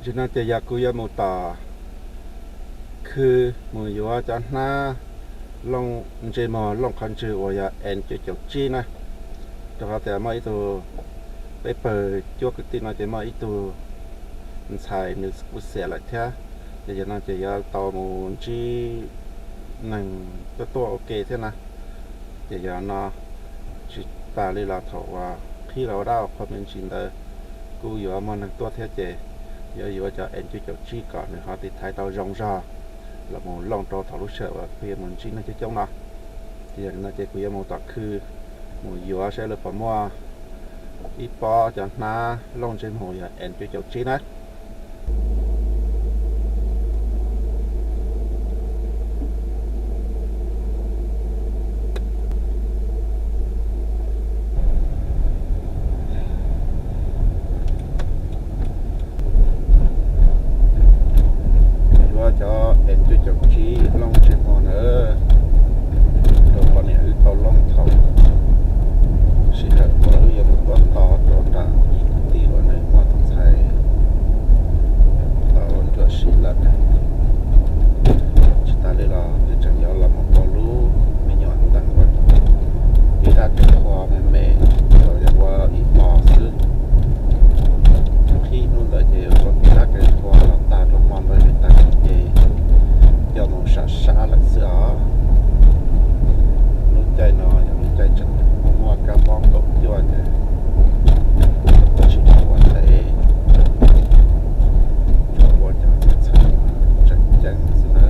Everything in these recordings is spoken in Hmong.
Tam sim no ces yog kuv yuav mus tom khw mus yuav cov hnab looj ntsej muag looj qhov ntswg uas yog N cuaj caum tsib na, rau qhov tias muaj ib tug, peb pawg cuab kwv tij no ces muaj ib tug ntxhais nws kuj xiam lawm thiab, ces yog no ces yuav tau mus ntsib neeg tuaj tuaj ua ke thiab na. Ces yog no tsis tas li los thaum uas qhib los ua dab ua qhua me ntsis ntawd kuj yuav muaj neeg tuaj thiab ces yuav yuav cov N cuaj caum tsib kom nws ho tiv thaiv tau zoo zog los mus looj rau thaum lub sij hawm uas peb yuav mus ntsib neeg coob coob no. Ces yog li no ces kuv yuav mus tom khw mus yuav saib lawv puas muaj ib pob cov hnab looj ntsej muag yog N cuaj caum tsib na. Yuav cov N cuaj caum tsib looj ntsej muag na, rau poj niam wb tau looj thaum sij hawm uas wb yuav mus tuaj tos rau nram ib kwv tij uas nws muaj tus ntxhais tau nruam siv lawm. Tsis tas li los twb tseem yuav los mus ua lub me nyuam teev ua ib dab kev qhua me me, tsuas yog ua ib hmos xwb. Qhib hnub ntawd ces ua ib dab kev qhua los tag rau hmo ntawd ces tag kis ces coj mus sam sab lawm xwb os. Lub caij no yog lub caij tseem muaj muaj kab mob kaum cuaj ces tsis tau ua ntej, tsuas ua cov txheej tseem ceeb xwb na.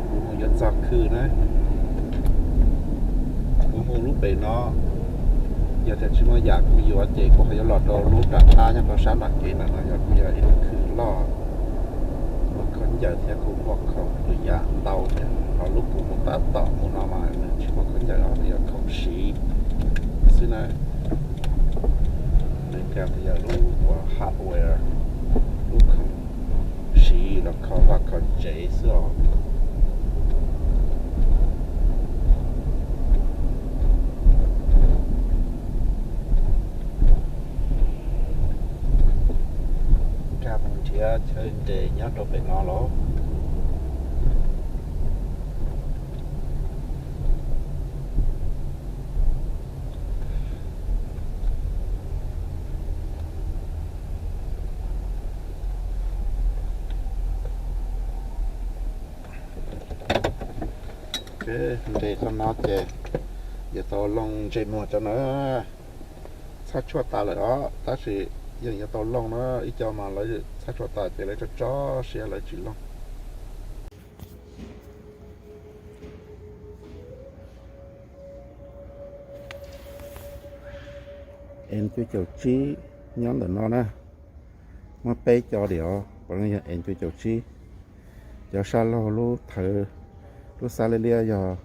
Kuv mus yuav txog khw na. Kuv mus lub pem no, yog tias tsis muaj yam kuv yuav ces kuv ho yuav los rau lub nram qab nyob rau sab nram kev ntawm no, yog kuv yog ib lub khw loj, muaj khaub ncaws thiab kuj muaj khoom lwm yam ntau thiab. Ho lub kuv mus tab tom mus no mas nws tsis muaj khaub ncaws os, nws yog khoom siv xwb na. Nws kag mus yog lub uas hardware, lub khoom siv los kho vaj kho tsev xwb os. Kag mus nrhiav chaw nres nyob rau pem no los. Nres txog no ces yuav tau looj ntsej muag tso na. Txhab tshuaj tas lawm os, tab sis yeej yuav tau looj na. Ib co mas lawv txhab tshuaj tas ces lawv tso tso siab lawv tsis looj. N cuaj caum tsib nyob ntawm no na, muaj peb co diam os, puav leej yog N cuaj caum tsib. Cov sab laug lub thawv, lub xab liab liab yog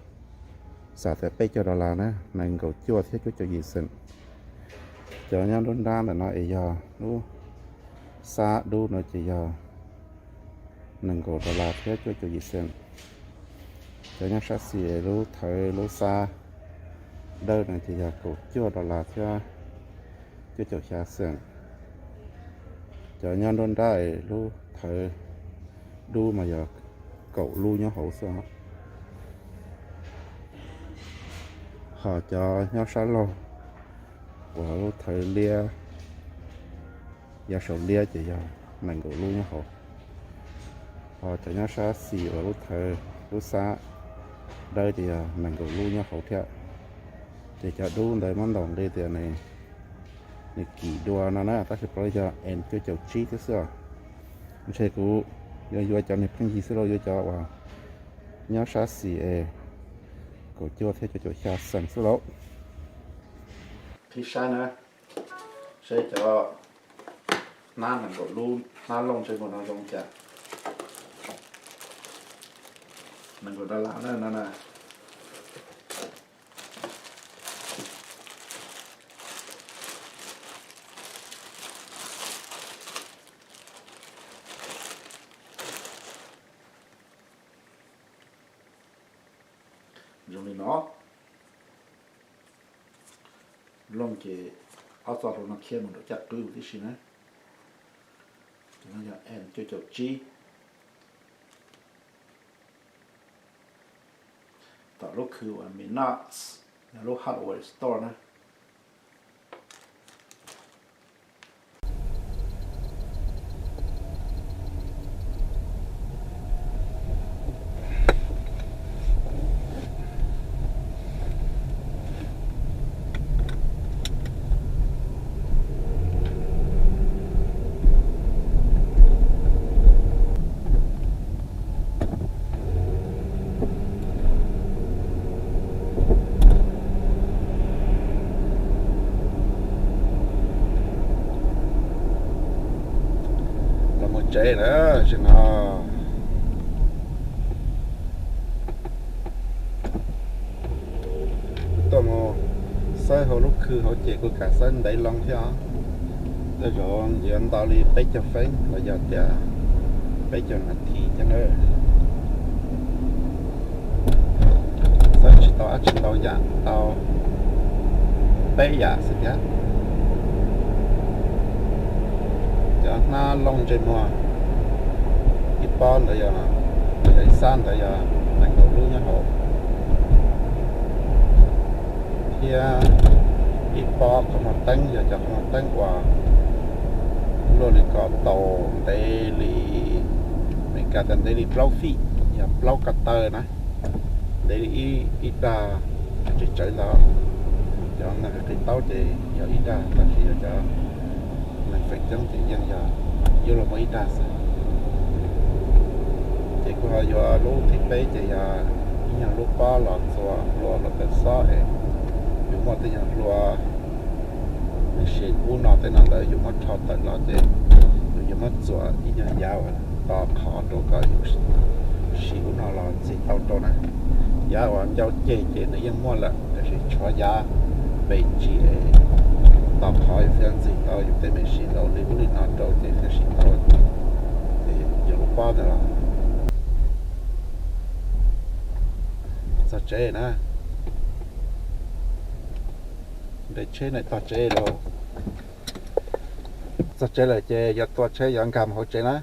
xam tias peb caug dollar na, nees nkaum cuaj thiab cuaj caum yim xees. Cov nyob nruab nrab ntawm no es yog lub xab dub no ces yog nees nkaum dollar thiab cuaj caum yim xees. Cov nyob sab xis lub thawv lub xab dawb no ces yog kaum cuaj dollar thiab cuaj caum xya xees. Cov nyob nruab nrab lub thawv dub mas yog kaum lub nyob hauv xwb. Ho cov nyob sab laug uas lub thawv liab, yav saum liab ces yog nees nkaum lub nyob hauv. Ho cov nyob sab xis uas lub thawv lub xab dawb ces yog nees nkaum lub nyob hauv thiab. Ces cov dub ntawd muab ntaus nqi tias nws kim dua no na, tab sis puav leej yog N cuaj caum tsib thiab xwb os. Ntshe kuv Yuav yuav cov niag pheej yig xwb lauj, yuav cov uas nyob sab xis es kaum cuaj thiab cuaj caum xya xees xwb lauj. Qhib saib na, seb cov hnab nees nkaum lub hnab looj ntsej muag no zoo cas. Nees nkaum dollar na no na. Zoo li no. Looj ces ob txoj hlua no khiav mus nram caj qwb tib si na. Ces no yog M cuaj caum tsib. Tom lub khw uas Menards, yog lub hardware store na. Los mus tsev lawm zaum no. Kuv tuaj mus xawb hauv lub khw hauv ces kuv kam xawb ntev loo thiab os. Tej zaum yuav ntau li peb caug feeb los yog tias peb caug nas this thiab nawb. Xawb tsis tau dab tsi ntau yam, tau peb yam xwb thiab. Cov hnab looj ntsej muag, ib pob ntawd yog, yog ib xab ntawd yog nees nkaum lub nyob hauv, thiab ib pob qhov muag teeb, yog cov qhov muag teeb uas luaj li ko tau ntev li, Meskas tias ntev li plaub fij, yog plaub ko taw na, ntev li ib, ib dag. Tsis tsawv ntau, cov neeg qis taub ces yog ib dag, tab sis yog cov neeg feem coob ces yeej yog yuav luag muaj ib dag xwb. Ces kuv ho yuav lub thib peb ces yog ib nyuag lub pob los txuas hlua hluav taws xob es yus muaj tej nyuag hlua, tiam sis ub no tej no ntawd yus muab rho tawm los ces yus yuav muab txuas ib nyuag yav uas to qhov rau kom yus siv ub no los ntxim tau rau na. Yav uas ncau ceg ces nws yeej muaj lawm, tab sis tshuav yav pem tsis to qhov yus thiaj ntxim tau yus tej me siv ntau li ub li no rau ces thiaj siv tau. Ces yog lub pob ntawd los txog tsev na. Nres tsheb na tog tsev lauj. Txog tsev lawm ces yuav tua tsheb yuav nkag mus hauv tsev na.